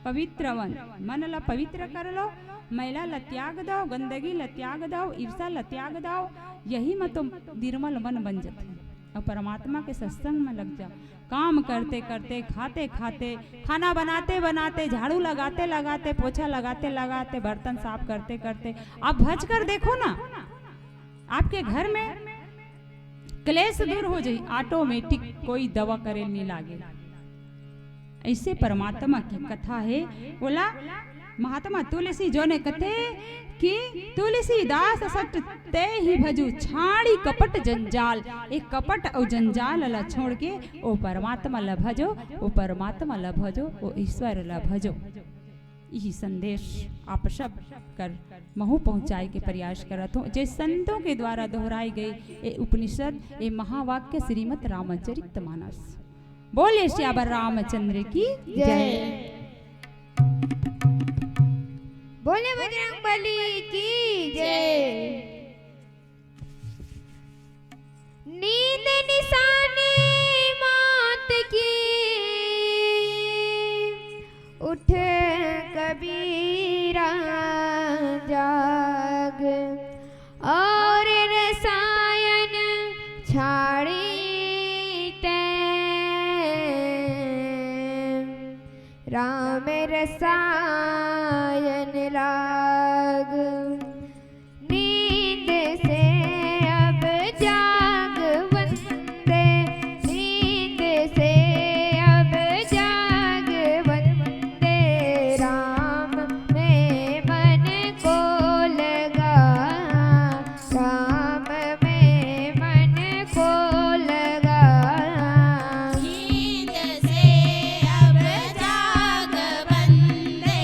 पवित्र मन, मन ला पवित्र कर लो, मैला ला त्याग दव, गंदगी ला त्याग दव, ईर्षा ला त्याग दव, यही में तो निर्मल मन बन जथे। और परमात्मा के सत्संग में लग जा। काम करते करते, खाते खाते, खाना बनाते बनाते, झाड़ू लगाते लगाते, पोछा लगाते लगाते, बर्तन साफ करते करते, आप भज कर देखो ना, आपके घर में क्लेश दूर हो जाई, automatic, कोई दवा करे नहीं लागे। ऐसे परमात्मा की कथा हे। बोला महात्मा तुलसी जोन हे कथे कि तुलसीदास सठ ते ही भजु, छाड़ी कपट जंजाल। एक कपट और जंजाल ला छोड़ के ओ परमात्मा ला भजो, ओ परमात्मा ला भजो, ओ ईश्वर ला भजो। यही संदेश आप सब कर महू पहुँचाए के प्रयास करत हूँ, जे संतों के द्वारा दोहराए गए ये उपनिषद, ये महावाक्य श्रीमद रामचरित मानस। बोले सियावर रामचंद्र की जय। बोले बजरंग बली की जय। नींद निशानी मौत की, उठ कबीरा जाग, और रसायन छाड़ी तैं, राम रसायन राग। नींद से अब जाग वंदे, नींद से अब जाग वंदे, राम में मन को लगा, राम में मन को लगा। नींद से अब जाग वंदे,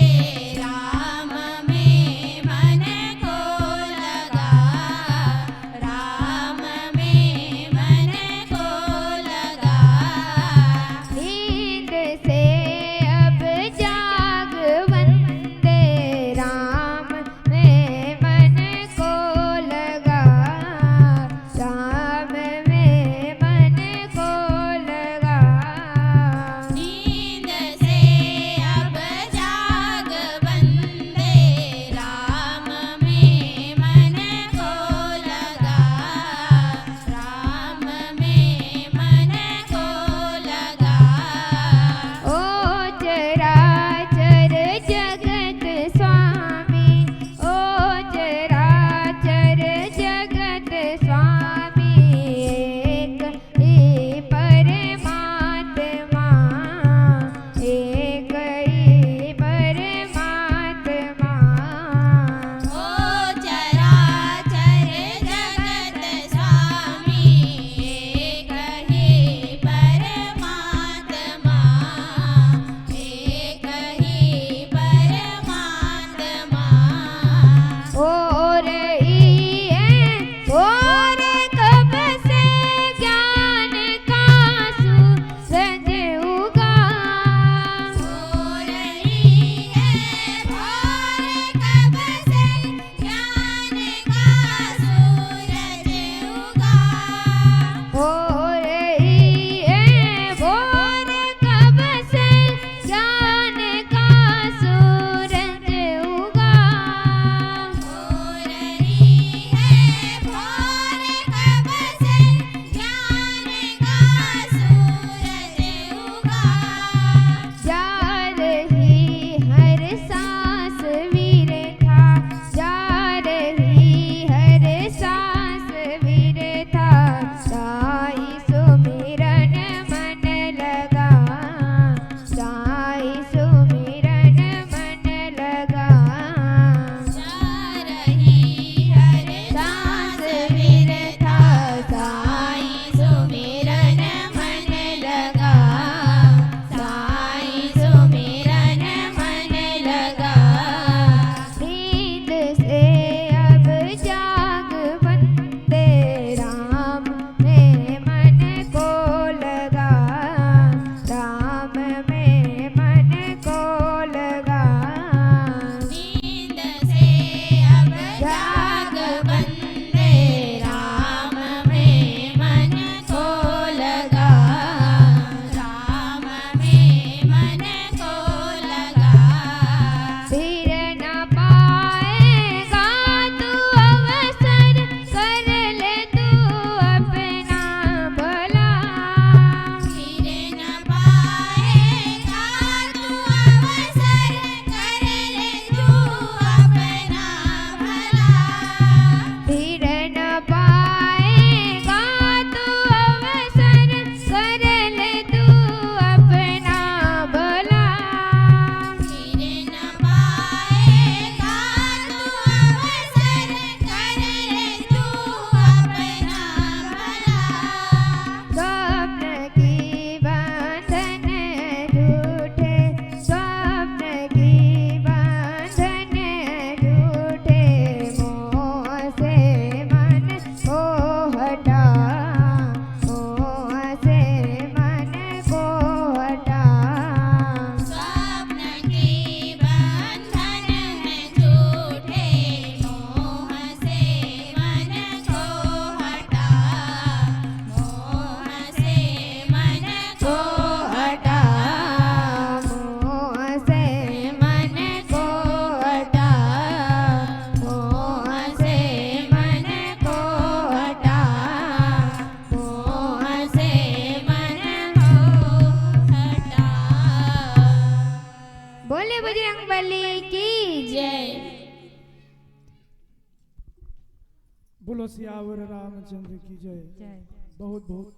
सियावर रामचंद्र की जय। जय। बहुत बहुत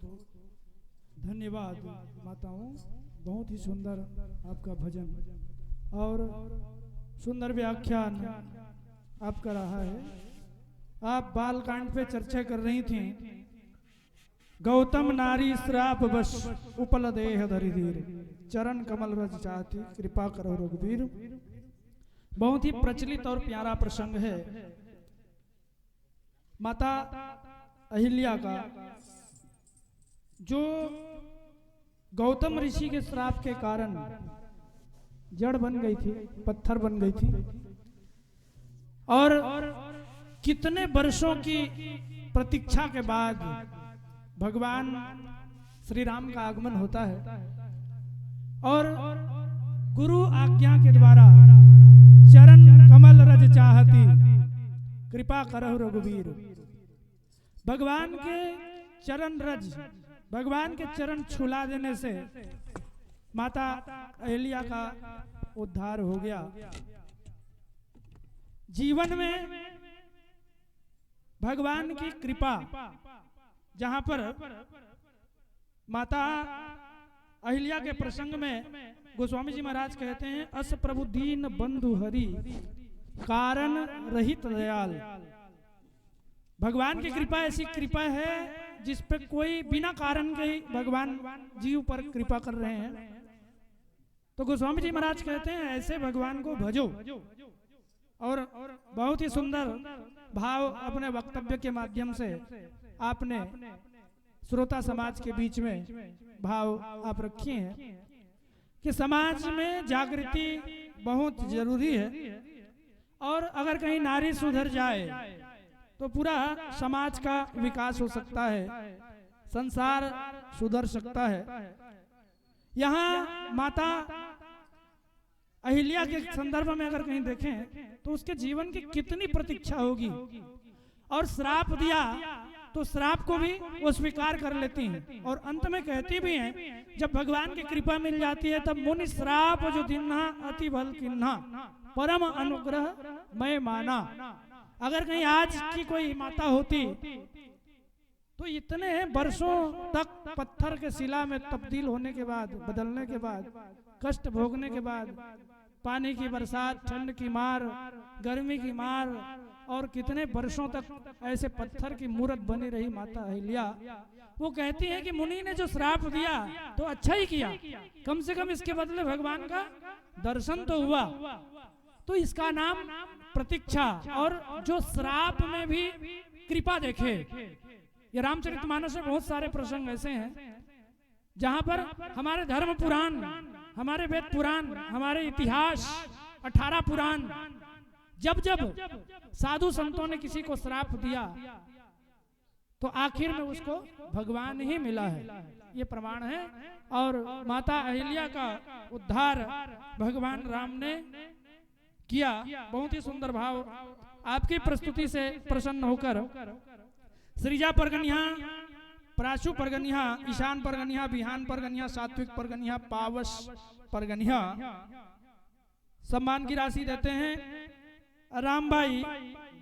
धन्यवाद माताओं, बहुत ही सुंदर आपका भजन और सुंदर व्याख्यान आपका रहा है। आप बालकांड पे चर्चा कर रही थी। गौतम नारी श्राप बस उपल देह धरि धीर, चरण कमल रज चाहती कृपा करो रघुवीर। बहुत ही प्रचलित और प्यारा प्रसंग है। माता अहिल्या का, जो गौतम ऋषि के श्राप के कारण जड़ बन गई थी, पत्थर बन गई थी, और कितने वर्षों की प्रतीक्षा के बाद भगवान श्री राम का आगमन होता है और गुरु आज्ञा के द्वारा चरण कमल रज चाहती कृपा करहु रघुवीर। भगवान के चरण रज, भगवान के चरण छुला देने से माता अहिल्या का उद्धार हो गया। जीवन में भगवान की कृपा, जहां पर माता अहिल्या के प्रसंग में गोस्वामी जी महाराज कहते हैं, अस प्रभु दीन बंधु हरि, कारण रहित दयाल। भगवान की कृपा ऐसी कृपा है जिस पे कोई बिना कारण के ही भगवान जीव पर कृपा कर रहे हैं। तो गोस्वामी जी महाराज कहते हैं, ऐसे भगवान को भजो। और बहुत ही सुंदर भाव अपने वक्तव्य के माध्यम से आपने श्रोता समाज के बीच में भाव आप रखिए हैं कि समाज में जागृति बहुत जरूरी है और अगर कहीं नारी सुधर जाए तो पूरा समाज का विकास हो सकता है, संसार सुधर सकता है। यहाँ माता अहिल्या के संदर्भ में अगर कहीं देखें तो उसके जीवन की कितनी प्रतीक्षा होगी, और श्राप दिया तो श्राप को भी वो स्वीकार कर लेती हैं और अंत में कहती भी हैं, जब भगवान की कृपा मिल जाती है तब मुनि श्राप जो दिन्हा अति भल किन्हा, परम अनुग्रह मैं माना। अगर कहीं आज की कोई माता होती तो इतने वर्षों तक पत्थर के शिला में तब्दील होने के बाद, बदलने के बाद, कष्ट भोगने के बाद, पानी की बरसात, ठंड की मार, गर्मी की मार, और कितने वर्षों तक ऐसे पत्थर की मूरत बनी रही माता अहिल्या। वो कहती है कि मुनि ने जो श्राप दिया तो अच्छा ही किया, कम से कम इसके बदले भगवान का दर्शन तो हुआ। तो इसका नाम प्रतीक्षा, और जो श्राप में भी कृपा देखे। ये रामचरितमानस में बहुत सारे प्रसंग ऐसे हैं जहां पर हमारे धर्म पुराण, हमारे वेद पुराण, हमारे इतिहास, अठारह पुराण, जब जब साधु संतों ने किसी को श्राप दिया तो आखिर में उसको भगवान ही मिला है, ये प्रमाण है। और माता अहिल्या का उद्धार भगवान राम ने किया। बहुत ही सुंदर भाव। आपकी प्रस्तुति से प्रसन्न होकर सृजा परगनिया, प्राशु परगनिया, ईशान परगनिया, बिहान परगनिया, सात्विक परगनिया, पावस परगनिया सम्मान की राशि देते हैं। राम भाई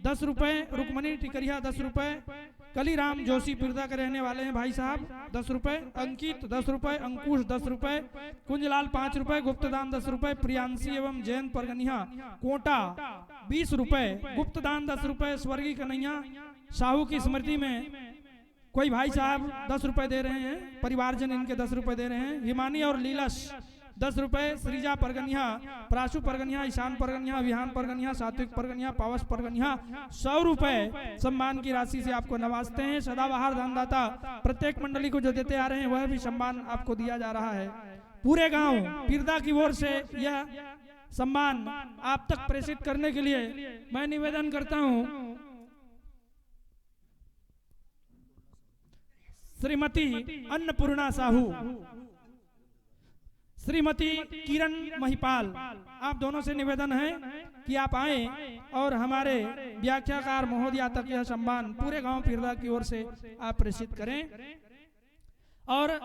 दस रुपए, रुक्मणी टिकरिया दस रुपए, कलीराम जोशी पिरदा के रहने वाले हैं भाई साहब दस रुपए, अंकित दस रुपए, अंकुश दस रुपए, कुंजलाल पाँच रुपए, गुप्तदान दस रुपए, प्रियांशी एवं जयंत परगनिया कोटा बीस रुपए, गुप्तदान दस रुपए, स्वर्गीय कन्हैया साहू की स्मृति में कोई भाई साहब दस रुपए दे रहे हैं, परिवारजन इनके दस रुपए दे रहे हैं। हिमानी और लीलस दस रुपए, श्रीजा परगनिया, प्राशु परगनिया, ईशान परगनिया, विहान परगनिया, सात्विक परगनिया, पावस परगनिया सौ रुपए सम्मान की राशि से आपको नवाजते हैं। सदाबहार दानदाता प्रत्येक मंडली को जो देते आ रहे हैं वह भी सम्मान आपको दिया जा रहा है। पूरे गांव पिरदा की ओर से यह सम्मान आप तक प्रेषित करने के लिए मैं निवेदन करता हूं श्रीमती अन्नपूर्णा साहू, श्रीमती किरण महिपाल, आप दोनों से निवेदन है कि आप आए और हमारे व्याख्याकार महोदया तक यह सम्मान पूरे गांव पिरदा की ओर से आप प्रेषित करें। और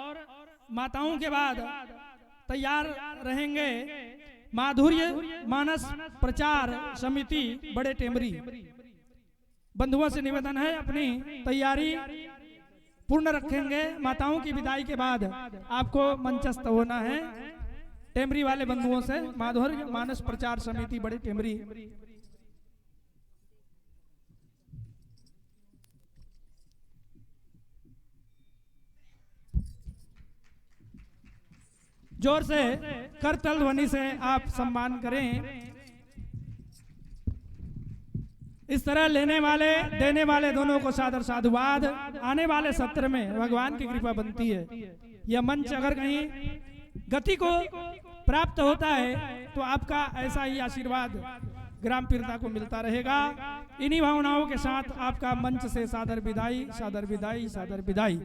माताओं के बाद तैयार रहेंगे माधुर्य मानस प्रचार समिति बड़े टेमरी। बंधुओं से निवेदन है, अपनी तैयारी पूर्ण रखेंगे। माताओं की विदाई के बाद आपको मंचस्थ होना है। टेमरी वाले बंधुओं से, माधुर्य मानस प्रचार समिति बड़ी टेमरी, जोर से करताल ध्वनि से आप सम्मान करें। इस तरह लेने वाले, देने वाले दोनों को सादर साधुवाद। आने वाले सत्र में भगवान की कृपा बनती है। यह मंच अगर कहीं गति को प्राप्त होता है, तो आपका ऐसा ही आशीर्वाद ग्राम पीरता को मिलता रहेगा। इन्हीं भावनाओं के साथ आपका मंच से सादर विदाई, सादर विदाई, सादर विदाई।